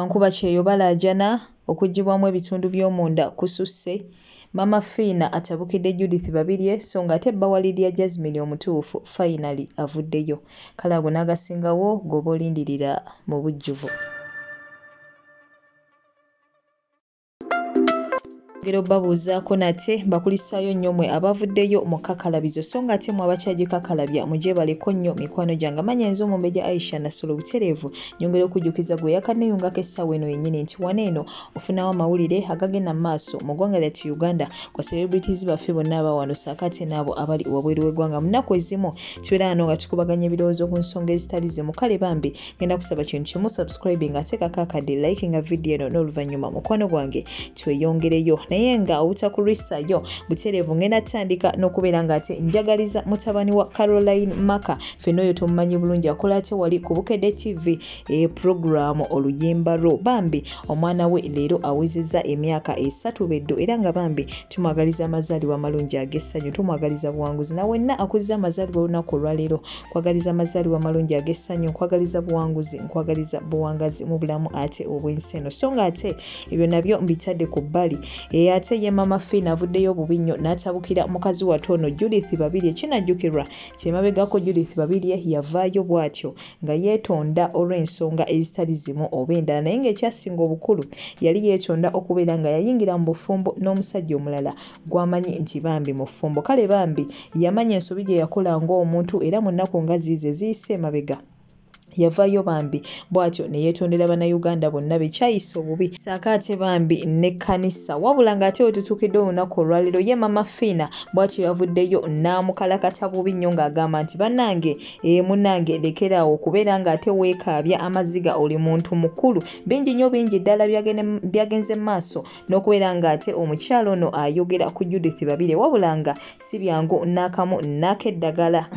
Bankuba kyeyo balaajana okuggyibwamu ebitundu by'omunda kususse. Maama Fiina atabukidde Judith Babirye so ng'ate bba wa Lydia Jazmine omutuufu fayinale avuddeyo. Kale ago n'agasingawo g'oba olindirira mu bujjuvu. Ngero babuuzaako nate mbakulisaayo nnyo mwe abavuddeyo mu kakalabizo so ng'ate mwe abakyagikakalabya mugyebaleko nnyo mikwano gyange. Amannya nze Omumbejja Aisha Nassolo butereevu nyongera okujjukiza gwe yakanneeyungako essaawa eno yennyini nti wano eno ofunawo amawulire agagenda mu maaso mu ggwanga lyattu Uganda kwa celebrities baffe bonna aba wano ssaako ate n'abo abali wabweru w'eggwanga. Mu nnaku ezimu tubeera wano nga tukubaganya ebirowoozo ku nsonga ezitali zimu. Kale bambi ngenda kusaba kintu kimu, subscribing ateekako akadde, likinga vidiyo eno n'oluvannyuma mukwano gwange tweyongereyo. Naye nga obutakulwisayo butereevu ngenda tandika n'okubeera ng'ate njagaliza mutabani wa Caroline Maka ffenna oyo tomumanyi bulungi akola ate wali ku Bukedde TV puroguraamu Oluyimba Lwo. Bambi omwana we leero awezezza emyaka 3 beddo era nga bambi tumwagaliza amazaalibwa amalungi ag'essanyu, tumwagaliza buwanguzi. Na wenna akuzza amazaalibwa olunaku olwaleero nkwagaliza amazaalibwa amalungi ag'essanyu, nkwagaliza buwanguzi, nkwagaliza buwangazi mu bulamu ate obw'ensi eno. So ng'ate ebyo nabyo mbitadde ku bbali. Ate ye Maama Fiina avuddeyo bubi nnyo n'atabukira mukazi wattu ono Judith Babirye. Kinajjukirwa kyemabegako Judith Babirye yavaayo bw'atyo nga yeetonda olw'ensonga ezitali zimu oba endala, naye ng'ekyasinga obukulu yali yeetonda okubeera nga yayingira mu bufumbo n'omusajja omulala gw'amanyi nti bambi mufumbo. Kale bambi yamanya ensobi gye yakola ng'omuntu era mu nnaku nga ziizo eziyise emabega yavaayo bambi bw'atyo ne yeetondera Bannayuganda bonna bekyayise obubi ssaako ate bambi n'ekkanisa. Wabula ng'ate we tutuukidde olunaku olwaleero ye Maama Fiina bw'atyo yavuddeyo n'amukalakata bubi nnyo ng'agamba nti bannange munnange lekeraawo okubeera ng'ate weekaabya amaziga, oli muntu mukulu. Bingi nnyo bingi ddala byagenze mu maaso n'okubeera ng'ate omukyala ono ayogera ku Judith Babirye, wabula nga si byangu n'akamu n'ak'eddagala.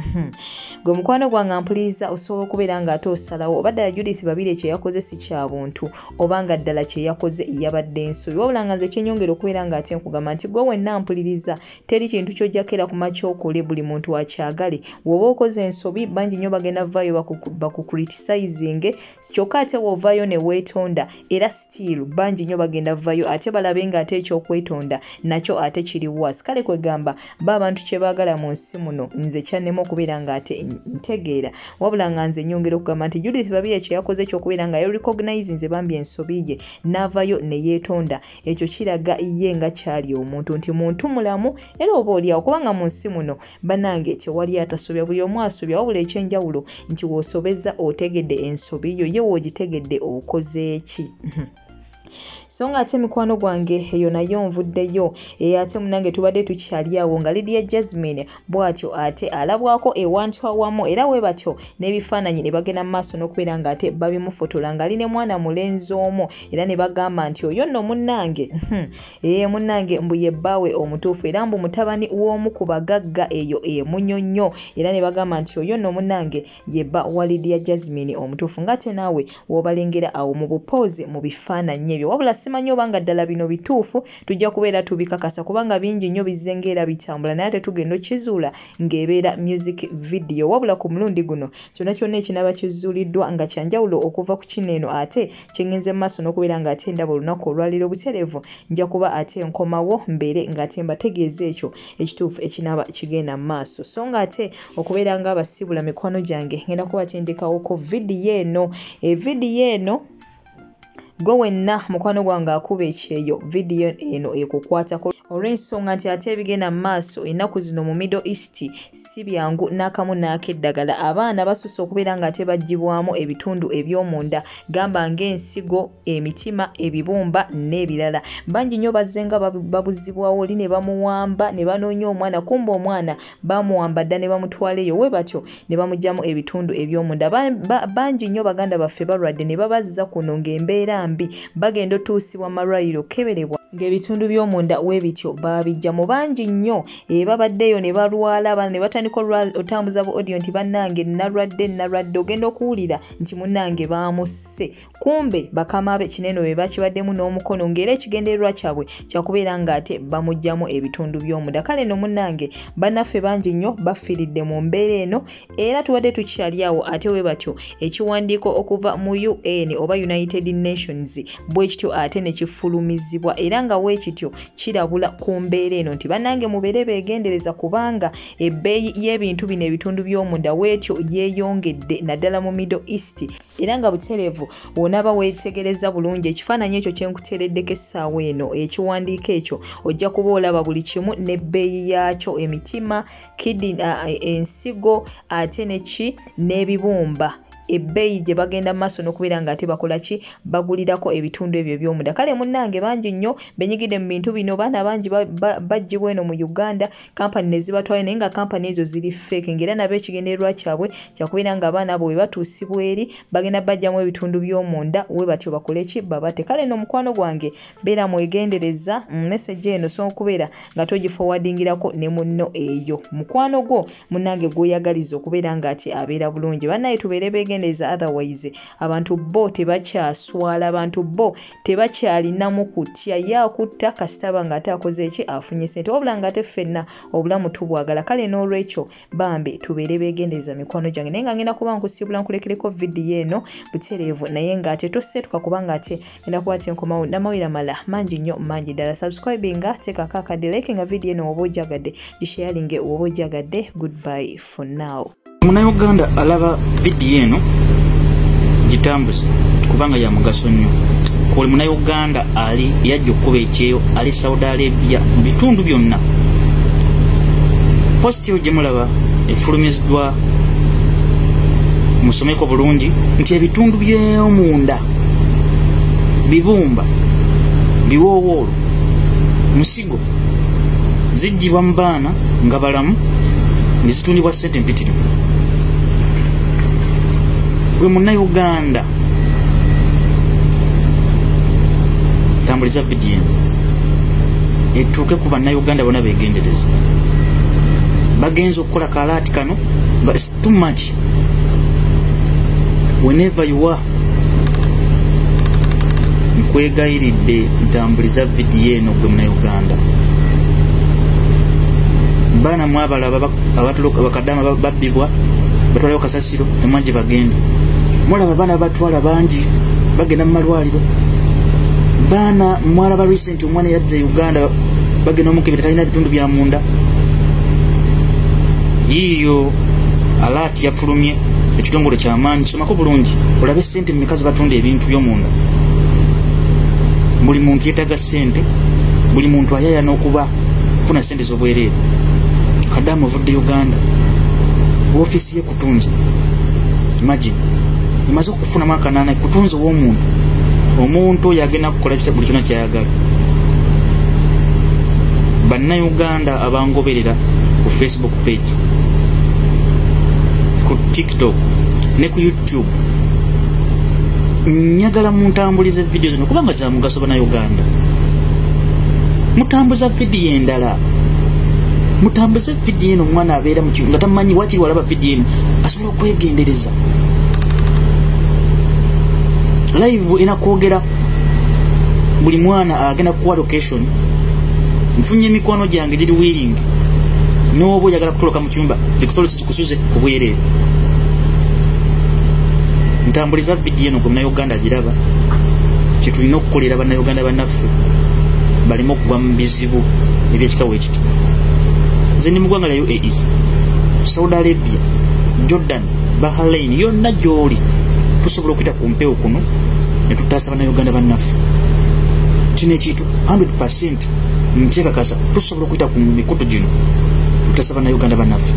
Gwe mukwano gwange ampuliriza osobola okubeera ng'ate osalawo oba ddala Judith Babirye kye yakoze si kya buntu oba nga ddala kye yakoze yabadde nsobi. Wabula nga nze kyenyongera okubeera ng'ate nkugamba nti gwe wenna mpuliriza teri kintu ky'ojjako era ku makya okole, buli muntu akyagale. Bw'oba okoze ensobi bangi nnyo bagenda vaayo bakucriticizinge, kyokka ate bw'ovaayo ne weetonda era still bangi nnyo bagenda vaayo ate balabe ng'ate ekyokwetonda nakyo ate kiri worse. Kale kwegamba ba abantu kye baagala mu nsi muno nze kyannema okubeera ng'ate ntegeera. Wabula nga nze nyongera okugamba nti Judith Babirye kye yakoze ky'okubeera nga yerecognize nze bambi ensobi ye n'avaayo ne yeetonda, ekyo kiraga ye nga kyali omuntu nti muntu mulamu era oba oliawo, kubanga mu nsi muno bannange tewali atasobya, buli omu asobya. Wabula ekyenjawulo nti w'osobezza otegedde ensobi yo, ye w'ogitegedde okoze ki. So ng'ate mikwano gwange eyo nayo nvuddeyo. Ate munnange tubadde tukyali awo nga Lydia Jazmine bw'atyo ate alabwako ewantu awamu era we batyo n'ebifaananyi ne bagenda mu maaso n'okubeera ng'ate babimufotola ng'ali ne mwana mulenzi omu era ne bagamba nti oyo nno munnange munnange mbu ye bbaawe omutuufu era mbu mutabani w'omu ku bagagga eyo emunyonnyo, era ne bagamba nti oyo nno munnange ye bba wa Lydia Jazmine omutuufu, ng'ate naawe w'obalengera awo mu bupoozi mu bifaananyi ebyo. Wabula simanyi oba nga ddala bino bituufu, tujja kubeera tubikakasa kubanga bingi nnyo bizze ng'era bitambula, naye ate tugenda okukizuula ng'ebeera music video. Wabula ku mulundi guno kyonna kyonna ekinaaba kizuuliddwa nga kyanjawulo okuva ku kino eno ate kye ngenze mu maaso n'okubeera ng'ate ndaba olunaku olwaleero butereevu, nja kuba ate nkomawo mbeere ng'ate mbategeeza ekyo ekituufu ekinaaba kigenda mu maaso. So ng'ate okubeera ng'abasibula mikwano gyange ngenda kuba tendekawoko vidiyo eno. Vidiyo eno gwe wenna mukwano gwange akuba ekyeyo, vidiyo eno ekukwatako olw'ensonga nti ate ebigenda mu maaso ennaku zino mu Middle East si byangu n'akamu n'ak'eddagala. Abaana basusse okubeera ng'ate baggyibwamu ebitundu eby'omunda gamba ng'ensigo, emitima, ebibumba n'ebirala. Bangi nnyo bazze nga babuzibwawo oli ne bamuwamba ne banoonya omwana, kumbe omwana baamuwamba dda ne bamutwala eyo we batyo ne bamuggyamu ebitundu eby'omunda. Bangi nnyo baganda baffe balwadde ne babazza kuno ng'embeera mbi, bagenda otuusibwa mu malwaliro okukeberebwa ng'ebitundu by'omunda we bityo kityo babijja mu bangi nnyo babaddeyo ne balwala, abalala ne batandika otambuza bu audio nti bannange nalwadde, ogenda okuwulira nti munnange baamusse. Kumbe bakama be kinene be bakibaddemu n'omukono, ng'era ekigendererwa kyabwe kyakubeera ng'ate bamuggyamu ebitundu by'omunda. Kale nno munnange bannaffe bangi nnyo bafiiridde mu mbeera eno, era tubadde tukyali awo ate we batyo ekiwandiiko okuva mu UN oba United Nations bwe kityo ate ne kifulumizibwa, era nga we kityo kirabula ku mbeera eno nti bannange mubeere beegendereza kubanga ebbeeyi y'ebintu bino ebitundu by'omunda weetyo yeeyongedde naddala mu Middle East. Era nga butereevu wonaaba weetegereza bulungi ekifaananyi ekyo kye nkuteereddeko essaawa eno, ekiwandiiko ekyo ojja kuba olaba buli kimu n'ebbeeyi yaakyo, emitima, kidney, ensigo ate neki n'ebibumba, ebbeeyi gye bagenda maaso n'okubeera ng'ate bakola ki, bagulirako ebitundu ebyo eby'omunda. Kale munnange bangi nnyo benyigidde mu bintu bino, baana bangi baggyibwa eno mu Uganda kampani ne zibatwala, naye nga kampani ezo ziri fake, ng'era nabo ekigendererwa kyabwe kyakubeera nga abaana abo bwe batuusibwa eri bagenda baggyamu ebitundu by'omunda we batyo bakole ki, babate. Kale nno mukwano gwange beera mwegendereza message eno so okubeera nga togiforwardingirako ne munno eyo mukwano gwo munnange gw'oyagaliza okubeera ng'ate abeera bulungi. Bannaye tubeere beegendereza, otherwise abantu bo tebakyaswala, abantu bo tebakyalinamu kutya, ye akutta kasitaba ng'ate akoze eki, afunye ssente, wabula ng'ate ffenna obulamu tubwagala. Kale n'olwekyo bambi tubeere beegendereza mikwano gyange, naye nga ngenda kuba nkusiibula nkulekereko vidiyo eno butereevu, naye ng'ate toseetuka kubanga ate ngenda kuba ate nkomawo n'amawulire amalala mangi nnyo mangi ddala. Subscribinga, teekako akadde, likinga vidiyo eno woba ojagadde, gisharinge woba ojagadde. Goodbye for now. Munnayuganda alaba vidiyo eno gitambuze kubanga ya mugaso nnyo. Kuli munnayuganda ali yajja okukuba ekyeyo ali Saudi Arabia mu bitundu byonna. Positi eyo gye mulaba efulumiziddwa, musomeko bulungi nti ebitundu by'omunda bibumba, biwoowoolo, musigo ziggyibwa mu baana nga balamu ne zitundibwa ssente mpitirivu. Gwe munnayuganda tambuliza vidiyo eno etuuke ku bannayuganda bonna beegendereza. Bagenza okukola kalaati kano nga it's too much. Whenever you are, nkwegayiridde ntambuliza vidiyo eno gwe munnayuganda. Baana mwabalaba abatoloka bakadama babbibwa batwalayo kasasiro temwangi bagenda. Mulaba baana batwala bangi bagenda mu malwaliro. Baana mwalaba recent omwana yadda e Uganda bagenda omukebera talina bitundu bya munda. Yiiyo alaati yafulumye ekitongole ky'amaanyi, somako bulungi olabe ssente mmeka ze batunda ebintu by'omunda. Buli muntu yeetaaga ssente, buli muntu ayaya n'okuba kufuna ssente z'obwereere. Kadamu ovudde Uganda, woofiisi ye kutunze, imagine emaze okufunamu akanaana kutunze ow'omuntu. Omuntu oyo agenda kukola buli kyonna ky'ayagala. Bannayuganda abangoberera ku Facebook page, ku TikTok ne ku YouTube, njagala muntambulize vidiyo zino kubanga za mugaso bannayuganda. Mutambuza vidiyo endala, mutambuze vidiyo eno omwana abeera mu nga tamanyi wakiri walaba vidiyo eno asobola okwegendereza. Live enakwogera buli mwana agenda kuwa location. Nfunye emikwano gyange giri willing, n'oba oyagala kutoloka mu kyumba gikutolose kikusuze ku bwereere. Ntambuliza vidiyo eno gwe munnayuganda agiraba. Kye tulina okukolera bannayuganda bannaffe baleme okugwa mu bizibu ebyekika bwe kityo. Nze ndi mu ggwanga lya UAE, Saudi Arabia, Jordan, Bahrain, yonna gy'oli tusobola okuyita ku mpewo kuno ne tutaasa bannayuganda bannaffe. Kino ekintu 100% nkyekakasa tusobola okuyita ku mikutu gino tutaasa bannayuganda bannaffe.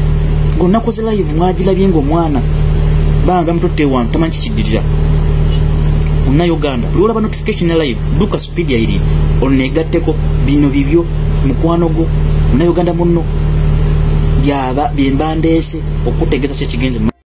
Gonna koze live mwagirabye ng'omwana bambi bamututte ewantu tamanyi kikiddirira. Munnayuganda buli olaba notification ya live dduka speed yayiri oneegatteko, bino bibyo mukwano gwo munnayuganda munno byaba bye mba ndeese okutegeeza kye kigenze.